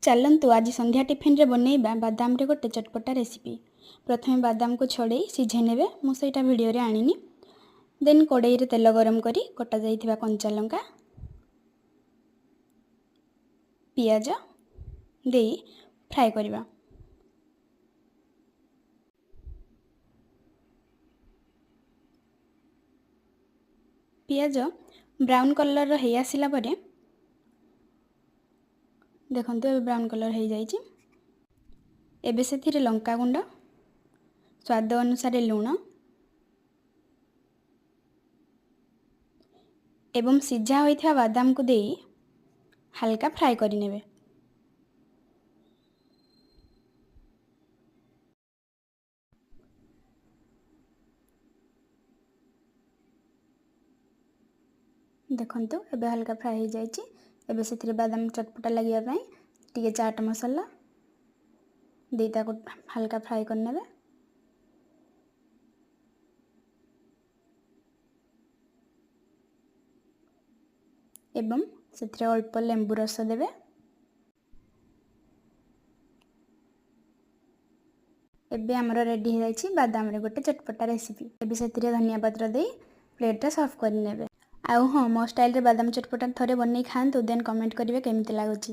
ଚାଲନ୍ତୁ, ଆଜି ସନ୍ଧ୍ୟା ଟିଫିନରେ ବନେଇବା ବାଦାମରେ ଗୋଟେ ଚଟପଟା ରେସିପି। ପ୍ରଥମେ ବାଦାମକୁ ଛଡ଼େଇ ସିଝେଇ ନେବେ, ମୁଁ ସେଇଟା ଭିଡ଼ିଓରେ ଆଣିନି। ଦେନ୍ କଡ଼େଇରେ ତେଲ ଗରମ କରି କଟା ଯାଇଥିବା କଞ୍ଚା ଲଙ୍କା, ପିଆଜ ଦେଇ ଫ୍ରାଏ କରିବା। ପିଆଜ ବ୍ରାଉନ୍ କଲର୍ର ହେଇ ଆସିଲା ପରେ, ଦେଖନ୍ତୁ, ଏବେ ବ୍ରାଉନ୍ କଲର୍ ହେଇଯାଇଛି। ଏବେ ସେଥିରେ ଲଙ୍କାଗୁଣ୍ଡ, ସ୍ୱାଦ ଅନୁସାରେ ଲୁଣ ଏବଂ ସିଝା ହୋଇଥିବା ବାଦାମକୁ ଦେଇ ହାଲକା ଫ୍ରାଏ କରିନେବେ। ଦେଖନ୍ତୁ, ଏବେ ହାଲକା ଫ୍ରାଏ ହେଇଯାଇଛି। ଏବେ ସେଥିରେ ବାଦାମ ଚଟପଟା ଲାଗିବା ପାଇଁ ଟିକେ ଚାଟ୍ ମସଲା ଦେଇ ତାକୁ ହାଲକା ଫ୍ରାଏ କରିନେବେ। ଏବଂ ସେଥିରେ ଅଳ୍ପ ଲେମ୍ବୁ ରସ ଦେବେ। ଏବେ ଆମର ରେଡ଼ି ହେଇଯାଇଛି ବାଦାମରେ ଗୋଟେ ଚଟପଟା ରେସିପି। ଏବେ ସେଥିରେ ଧନିଆ ପତ୍ର ଦେଇ ପ୍ଲେଟ୍ରେ ସର୍ଭ କରିନେବେ। ଆଉ ହଁ, ମୋ ଷ୍ଟାଇଲ୍ରେ ବାଦାମ ଚଟପଟା ଥରେ ବନେଇ ଖାଆନ୍ତୁ, ଦେନ୍ କମେଣ୍ଟ କରିବେ କେମିତି ଲାଗୁଛି।